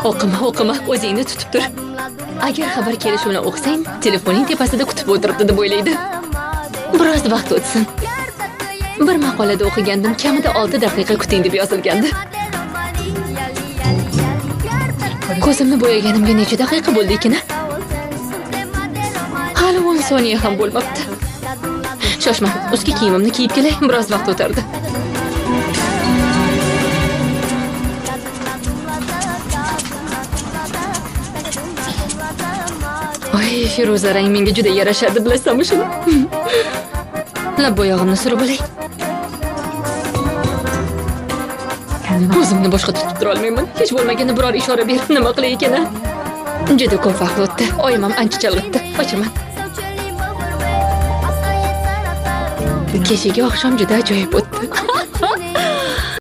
O'qima, o'qima, o'zingni tutib tur. Agar xabar kelishi bilan o'qisang, telefoning tepasida kutib o'tiribdi deb o'ylaydi. Biroz vaqt o'tsin. Bir maqolada o'qigandim, kamida 6 daqiqa kuting deb yozilgandi. Ko'zimni bo'yaganimga necha daqiqa bo'ldi ekan? Hali 10 soniya ham bo'lmabdi. Shoshma, ustki kiyimimni kiyib kelay, biroz vaqt o'tardi. Oy, feruza rang menga juda yarashadi, bilasanmi shuni? Lab bo'yog'imni surib olay. O'zimni boshqa tutib tura olmayman. Hech bo'lmaganda biror ishora ber, nima qilay ekan? Juda ko'p vaqt o'tdi. Oyim ham ancha chalg'itdi. Qochaman. Kechagi oqshom juda ajoyib o'tdi.